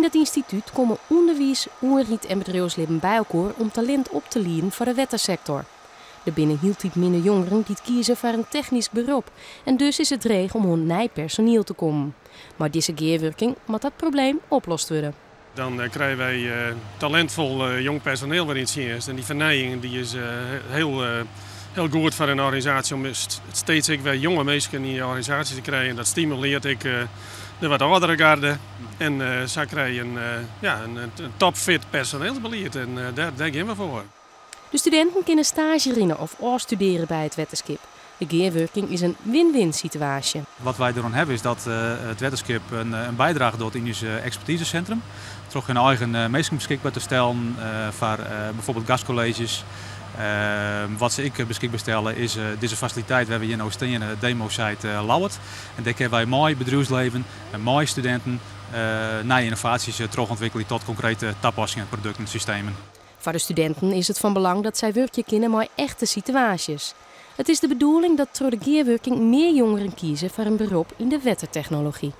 Yn dat ynstitút komme ûnderwiis, oerheid en bedriuwslibben by elkoar om talint op te lieden foar de wettersektor. Der binne hieltyd minder jongeren dy't kieze foar in technysk berop en dus is it dreech om oan nij personiel te kommen. Mei dizze gearwurking moat dat probleem oplost wurde. Dan krije wy talintfol jong personeel wer yn tsjinst. En dy fernijing dy is hiel, hiel goed foar in organisaasje om steeds ek wer jonge minsken yn je organisaasje te krijen. Dat stimulearret ek de wat âldere garde. En sa krije je in, ja, in topfit personeelsbelied. En dêr, dêr gean we foar. De studinten kinne staazje rinne of ôfstudearje by it wetterskip. De gearwurking is in win-win situaasje. Wat wy deroan hawwe is dat it wetterskip in bydrage docht yn ús ekspertizesintrum. Troch hun eigen minsken beskikber te stellen foar byfoarbyld gastkolleezjes. Wat se ek beskikber stelle is dizze fasiliteit wêr't we hjir no steane, it demo-site Ljouwert. En dêr kinne wy mei bedriuwslibben en mei studinten nije ynnovaasjes trochûntwikkelje tot konkrete tapassingen, produkten, systemen. Foar de studinten is it fan belang dat sy wurkje kinne mei echte situaasjes. It is de bedoeling dat troch de gearwurking mear jongeren kieze foar in berop yn de wettertechnology.